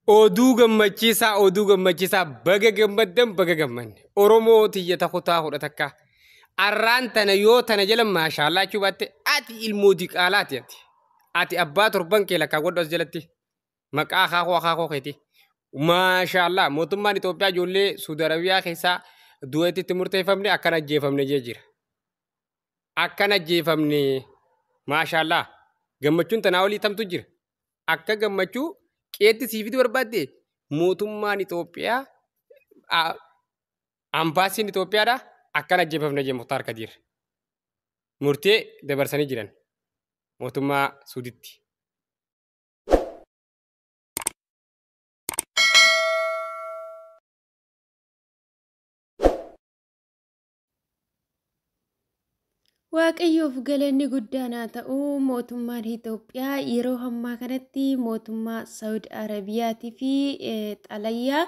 Oduu gammachiisaa, oduu gammachiisaa, baga gammaddan, baga gammanne. Oromoo tiyya kutaa 11. Arraan tana yoo tana jala maashaallaa jechuu baatte ati ilmoo diqaalaati ati. Ati abbaa torban kee lakkaa godhu as jalatti. Maqaa akaakuu akaakuu keeti. Maashaallaa, mootummaan Itoophiyaa ijoollee Suudi Arabiyaa keessaa du'eetti itti murteeffamne akkana ajjeefamne jee jira. Akkana ajjeefamne, maashaallaa, gammachuun tanaa olii tamtu jira. Akka gammachuu qeetti siifiti barbaadde, mootummaan Itoophiyaa, ambaasiin Itoophiyaadha, akkana ajjeefamne jee Muktaar Kadiir. Murtee dabarsanii jiran mootummaa Suuditti. Waaqayyoof galanni guddaan haa ta'u. Mootummaan Itoophiyaa yeroo ammaa kanatti mootummaa Saawud Arabiyaatii fi xalayyaa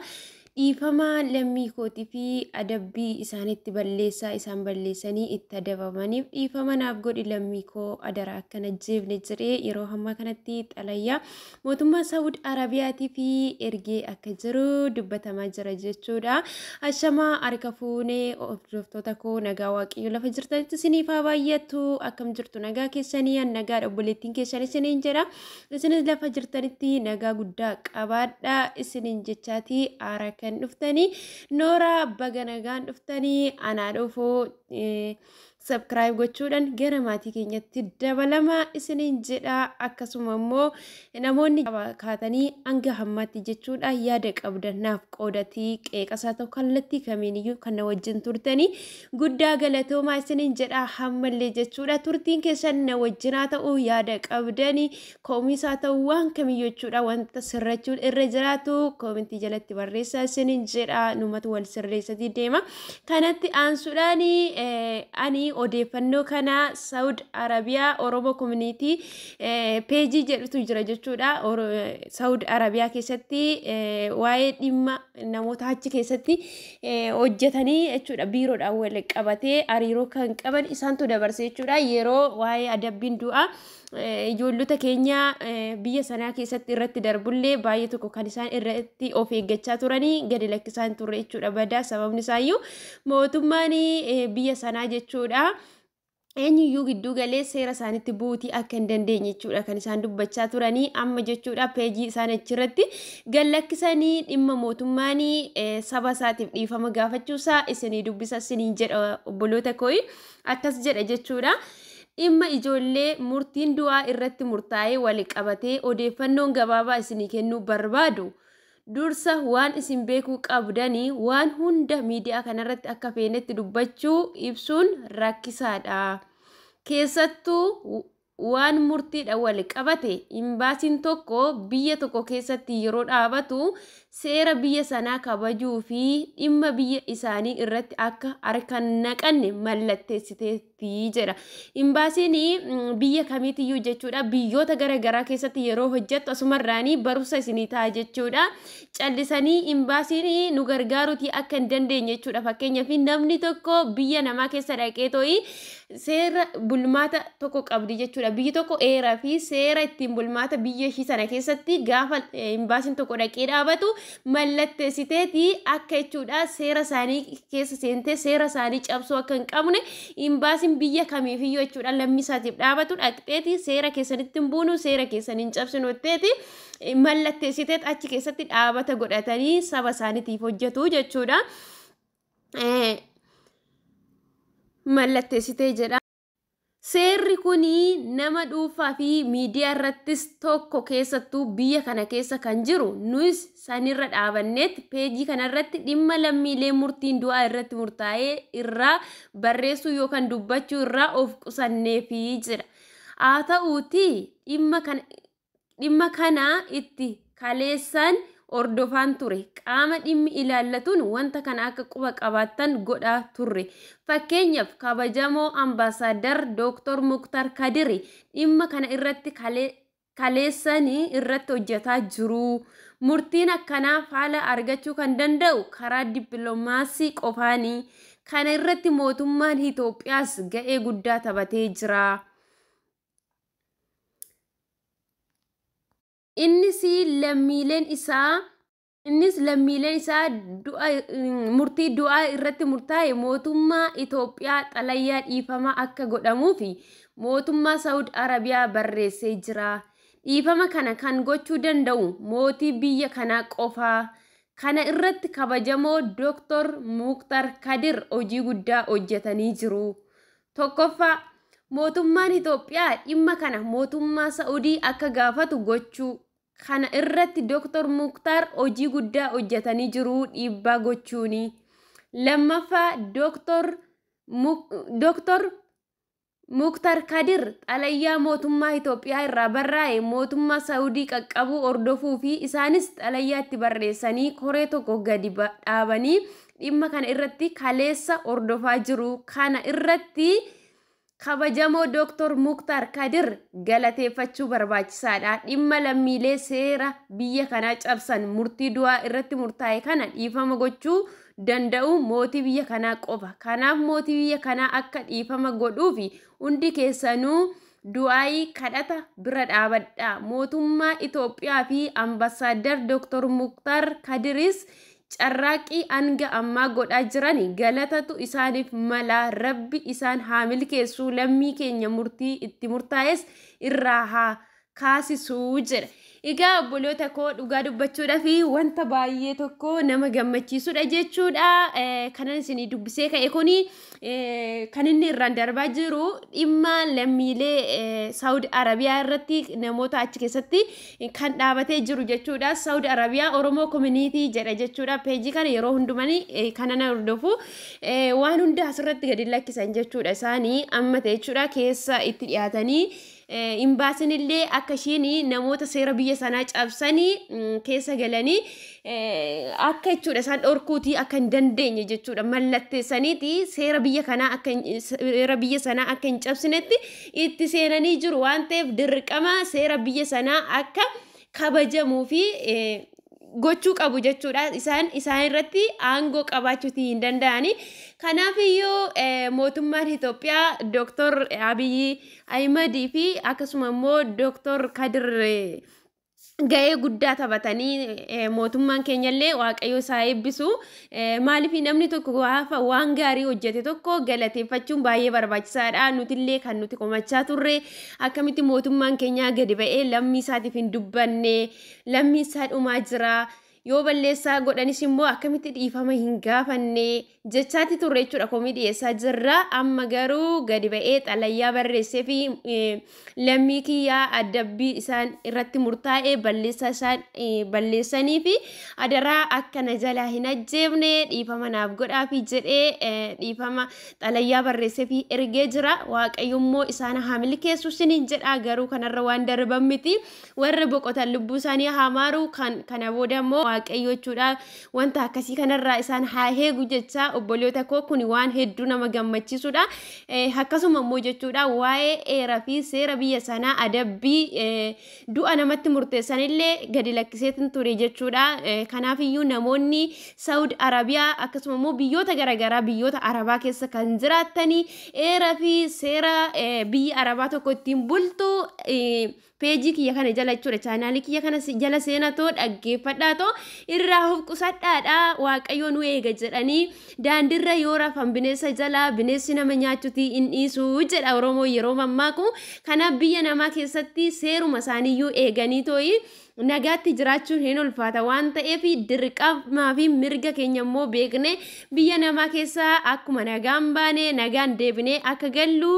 dhiifama lammii kootii fi adabbii isaanitti balleessaa isaan balleessanii itti adabamaniif dhiifama naaf godhi lammii koo, adara akkana ajjeefne jedhee yeroo ammaa kanatti xalayyaa mootummaa Saawud Arabiyaatii fi ergee akka jiru dubbatamaa jira jechuudha. Ashamaa, harka fuunee hordoftoota koo, nagaa Waaqayyo lafa jirtanitti isiniif haa baay'atu. Akkam jirtu? Nagaa keessanii? An nagaa, obboleettiin keessan isiniin jedha. Isinis lafa jirtanitti nagaa guddaa qabaadha isiniin jechaati. Aara kan dhuftanii noora, baga nagaan dhuftanii. Anaa dhufuu. Subscribe gochuudhaan gara maatii keenyatti dabalama isiniin jedha. Akkasuma immoo namoonni kaatanii hanga hammaatti jechuudha yaada qabdan naaf qoodatii, qeeqasaa ta'u kallattii kamiiniyyuu kan na wajjin turtanii guddaa galatoomaa isiniin jedha. Hammallee jechuudha turtiin keessan na wajjinaa ta'u, yaada qabdanii koomisaa ta'u, waan kamiyyuu jechuudha, wanta sirrachuun irra jiraatu koomintii jalatti barreessaa isiniin jedha. Numatu wal sirreessatii deema. Kanatti aansuudhaan ani odeeffannoo kana Saud Arabiyaa Oromoo Community peejii jedhutu jira jechuudha. Saud Arabiyaa keessatti waa'ee dhimma namoota achi keessatti hojjetanii jechuudha, biiroodhaan wal qabatee hariiroo kan qaban isaantu dabarse jechuudha. Yeroo waa'ee adabbiin du'aa ijoollota keenya biyya sanaa keessatti irratti darbullee baay'ee tokko kan isaan irratti of eeggachaa turanii gadi lakkisaa hin turre jechuudha badaa. Sababni isaayyuu mootummaan biyya sanaa jechuudha eenyuyyuu gidduu galee seera isaanitti buutii akka hin dandeenye jechuudha kan isaan dubbachaa turanii. Amma jechuudha peejii isaan achirratti gallakkisanii dhimma mootummaan saba isaatiif dhiifama gaafachuusaa isinii dubbisa isiniin jedha. Obboloota kooyi, akkas jedha jechuudha. Dhimma ijoollee murtiin du'aa irratti murtaa'ee wal qabatee odeeffannoon gabaabaa isinii kennuu barbaadu. Dursa waan isin beekuu qabdanii, waan hunda miidiyaa kanarratti akka feenetti dubbachuu ibsuun rakkisaadha. Keessattuu waan murtiidha wal qabate. Imbaasiin tokko biyya tokko keessatti yeroo dhaabatu seera biyya sanaa kabajuu fi dhimma biyya isaanii irratti akka harka naqanne mallatteessiteetti jedha. Imbaasiin biyya kamiitiyyuu jechuudha biyyoota gara garaa keessatti yeroo hojjettu asumarraanii barumsa isinii ta'a jechuudha. Callisanii imbaasiin nu gargaaruutii akka hin dandeenye jechuudha. Fakkeenyaaf namni tokko biyya namaa keessa dhaqee too'i seera bulmaata tokko qabdi jechuudha. Biyyi tokko heeraa fi seera ittiin bulmaata biyya ishii sana keessatti gaafa imbaasiin tokko dhaqee dhaabatu mallatteessiteeti akka jechuudha seera isaanii keessa seentee seera isaanii cabsuu akka hin qabne, imbaasiin biyya kamiifiyyuu jechuudha lammii isaatiif dhaabatu dhaqxeeti seera keessanitti hin buunu, seera keessan hin cabsinu jetteeti mallatteessiteet achi keessatti dhaabata godhatanii saba isaaniitiif hojjetu jechuudha. Mallatteessitee jedha. Seerri kun nama dhuunfaa fi miidiyaa irrattis tokko. Keessattuu biyya kana keessa kan jiru nuyis sanirra dhaabanneet peejii kanarratti dhimma lammiilee murtiin du'aa irratti murtaa'ee irraa barreessuu yookaan dubbachuu irraa of qusanneefi jedha. Haa ta'uutii dhimma kana itti kaleessaan hordofaan ture. Qaama dhimmi ilaallatuun wanta kana akka quba qabaattan godhaa turre. Fakkeenyaaf kabajamoo ambaasaadar Dooktor Muktar Kadiri dhimma kana irratti kaleessanii irratti hojjetaa jiru. Murtiin akkanaa faala argachuu kan danda'u karaa dippiloomaasii qofaanii. Kana irratti mootummaan Itoophiyaas ga'ee guddaa taphatee jira. Innis lammiileen isaa murtii du'aa irratti murtaa'e mootummaa Itoophiyaa xalayaa dhiifamaa akka godhamuuf mootummaa Saawud Arabiyaa barreessee jira. Dhiifama kana kan gochuu danda'u mootii biyya kanaa qofa. Kana irratti kabajamoo Dooktor Muktar Kadir hojii guddaa hojjetanii jiru. Tokkoffaa, mootummaan Itoophiyaa dhimma kana mootummaa Saa'udii akka gaafatu gochuu. Kana irratti Dooktor Muktar hojii guddaa hojjetanii jiru dhiibbaa gochuuni. Lammaffaa, Dooktor Muktar Kadir xalayaa mootummaa Itoophiyaa irraa barraa'e mootummaa Saa'udii qaqqabuu hordofuu fi isaanis xalayaa itti barreessanii koree tokko gadi dhaabanii dhimma kana irratti kaleessa hordofaa jiru. Kana irratti kabajamoo Dooktor Muktar Kadir galateeffachuu barbaachisaadha. Dhimma lammiilee seera biyya kanaa cabsan murtii du'aa irratti murtaa'e kana dhiifama gochuu danda'u mootii biyya kanaa qofa. Kanaaf mootii biyya kanaa akka dhiifama godhuuf hundi keessanuu du'aayii kadhata bira dhaabadha. Mootummaa Itoophiyaa fi ambasaaddar Dooktor Muktar Kadiris carraaqqii hanga ammaa godhaa jiran galatatu isaaniif mala. Rabbi isaan haa milkeessu, lammii keenya murtii itti murtaa'es irraa haa kaasisuu jedha. Egaa obboloota koo, dhugaa dubbachuudhaaf wanta baay'ee tokko nama gammachiisudha jechuudha. Kanan isinii dubbisee ka'e kuni kan inni irraan darbaa jiru dhimma lammiilee Saawud Arabiyaa irratti namoota achi keessatti kan dhaabatee jiru jechuudha. Saawud Arabiyaa Oromoo Community jedha jechuudha. Peejii kana yeroo hundumanii kana hordofu, waan hunda asirratti gadi lakkisan jechuudha. Isaanii amma ta'e jechuudha keessa itti dhiyaatanii imbaasiin illee akka ishiin namoota seera biyya sanaa cabsanii keessa galanii akka jechuudha isaan dhorkuutii akka hin dandeenye jechuudha, mallatteessaniiti seera biyya kanaa akka seera biyya sanaa akka hin cabsinetti itti seenanii jiru waan ta'eef, dirqama seera biyya sanaa akka kabajamuu fi gochuu qabu jechuudha. Isaan irratti aangoo qabaachuutii hin danda'ani. Kanaaf iyyuu mootummaan Itoophiyaa Dooktor Abiyyi Ahimadii fi akkasuma immoo Dooktor Kadir ga'ee guddaa taphatanii, mootummaan keenyallee Waaqayyo isaa eebbisu. Maaliif, namni tokko gaafa waan gaarii hojjete tokko galateeffachuun baay'ee barbaachisaadha. Nutillee kan nuti komachaa turre akkamitti mootummaan keenya gadi ba'ee lammii isaatiif hin dubbanne, lammii isaa dhumaa jira, yoo balleessaa godhanis immoo akkamitti dhiifama hin gaafanne jechaatti turre jechuudha, komii dhiyeessaa jirra. Amma garuu gadi ba'ee xalayyaa barreessee fi lammii kiyyaa adabbii isaan irratti murtaa'e, balleessaa isaan balleessanii fi adaraa akka na jalaa hin ajjeefne dhiifama naaf godhaa fi jedhee dhiifama xalayyaa barreessee fi ergee jira. Waaqayyo immoo isaan haa milkeessu isiniin jedha. Garuu kanarra waan darban miti. Warra boqotan lubbuu isaanii haa maaru, kan kana booda immoo Waaqayyo jechuudha wanta akkasii kanarraa isaan haa eegu jecha. Obboloota koo, kun waan hedduu nama gammachiisudha. Akkasuma immoo jechuudha waa'ee heeraa fi seera biyya sanaa adabbii du'a namatti murteessanillee gadi lakkiseetin ture jechuudha. Kanaaf iyyuu namoonni Saawud Arabiyaa akkasuma immoo biyyoota garaagaraa, biyyoota Arabaa keessa kan jiraatanii, heeraa fi seera biyya Arabaa tokko ittiin bultu peejii kiyya kana jala jechuudha, chaanaalii kiyya kana jala seenatoo dhaggeeffadhaatoo irraa of qusadhaadha. Waaqayyo nu eega jedhanii daandirra yoo rafan bineensa jalaa bineensi nama nyaachuuti hin dhiisu jedha Oromoo yeroo mammaaku. Kanaaf biyya namaa keessatti seeruma isaaniiyyuu eeganii tooyi nagaatti jiraachuun hin ulfaata waan ta'eef, dirqamaa fi mirga keenya immoo beekne biyya namaa keessa akkuma nagaan baane nagaan deebinee akka gallu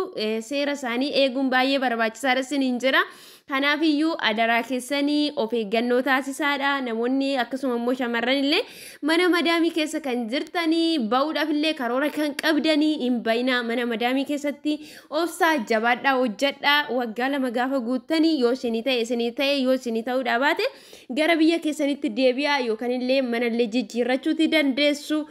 seera isaanii eeguun baay'ee barbaachisaadha isiniin jira. Kanaaf iyyuu adaraa keessanii of eeggannoo taasisaadha. Namoonni akkasuma immoo shamarran illee mana madaamii keessa kan jirtanii, ba'uudhaaf illee karoora kan qabdanii, hin bayinaa. Mana madaamii keessatti obsaa, jabaadhaa, hojjedhaa. Waggaa 2 gaafa guuttanii yoo isinii ta'e isinii ta'e, yoo isinii ta'uudhaa baate gara biyya keessanitti deebi'aa yookaan illee manallee jijjiirrachuuti dandeessu.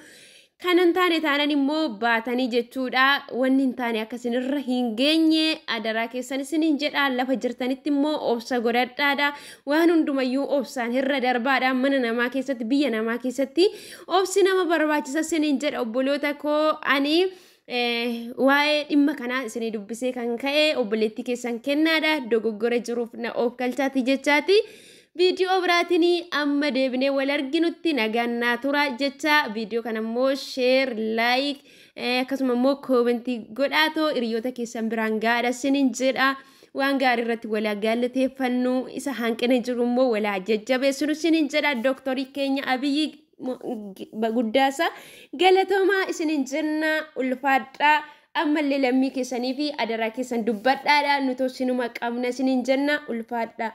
Kan hin taane taanan immoo baatanii jechuudha. Wanni hin taane akka isinirra hin geenye adaraa keessan isiniin jedha. Lafa jirtanitti immoo obsa godhadhaadha. Waan hundumayyuu obsaan irra darbaadha. Mana namaa keessatti, biyya namaa keessatti obsi nama barbaachisa isiniin jedha, obboloota koo. Ani waa'ee dhimma kanaa isinii dubbisee kan ka'e obboleettii keessan Kennaadha. Dogoggora jiruuf na of galchaati jechaati. Viidiyoo biraatiin amma deebinee wal arginutti nagaan naa tura jecha, viidiyoo kana immoo sheer, laayik, akkasuma immoo koomentii godhaatoo hiriyoota keessan biraan gaadha isiniin jedha. Waan gaarii irratti walaa galateeffannu, isa hanqina jiru immoo walaa jajjabeessinu isiniin jedha. Dooktorii keenya Abiyyi Guddaasa galatoomaa isiniin jenna, ulfaadhaa. Ammallee lammii keessanii fi adaraa keessan dubbadhaadha, nuti sinuma qabna isiniin jenna, ulfaadhaa.